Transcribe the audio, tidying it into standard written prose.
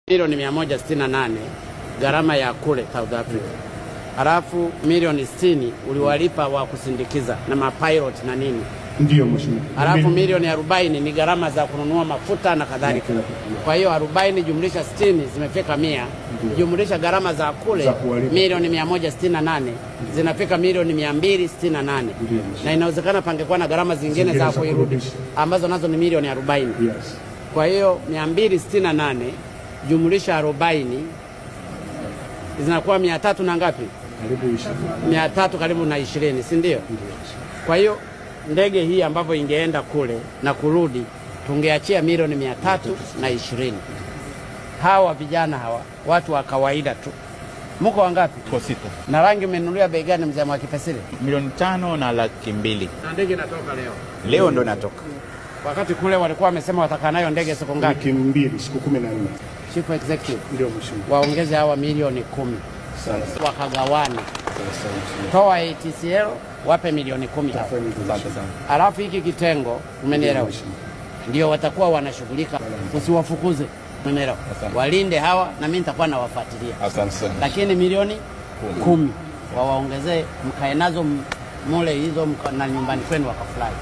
Milioni 168 gharama ya kule South Africa, halafu milioni 60 uliwalipa wa kusindikiza na mapilot na nini. Ndiyo mheshimiwa. Halafu milioni 40 ni gharama za kununua mafuta na kadhalika. Kwa hiyo 40 jumlisha 60 zimefika 100, jumlisha gharama za kule Za kuwalipa. milioni 168 zinafika milioni 268, na inawezekana pangekuwa na gharama zingine Zingine za za kuirudi kurudisha. ambazo nazo ni milioni 40. Yes. Kwa hiyo 268 jumlisha 40 zinakuwa 300 na ngapi? Karibu 20. 300 karibu na 20, si ndio? Kwa hiyo ndege hii ambavyo ingeenda kule na kurudi tungeachia milioni 320. Hawa vijana hawa watu wa kawaida tu, mko wangapi? Kwa sita. Na rangi umenunulia bei gani mzee Mwakipesile? 5,200,000. Na ndege inatoka leo. Leo ndo natoka. Wakati kule walikuwa wamesema watakaa nayo ndege siku ngapi? Wiki mbili, siku 14. Chief Executive, Ndio mheshimiwa. waongeze hawa milioni 10 Sawa. wakagawane, Sawa mheshimiwa. toa ATCL wape milioni 10 Tafanya hivyo, mheshimiwa. Alafu hiki kitengo umenielewa, Mheshimiwa. ndio watakuwa wanashughulika, usiwafukuze, umenielewa? Walinde hawa na mimi nitakuwa nawafuatilia, Asante sana. lakini milioni 10 wawaongezee, mkae nazo mule hizo na nyumbani kwenu wakafurahi.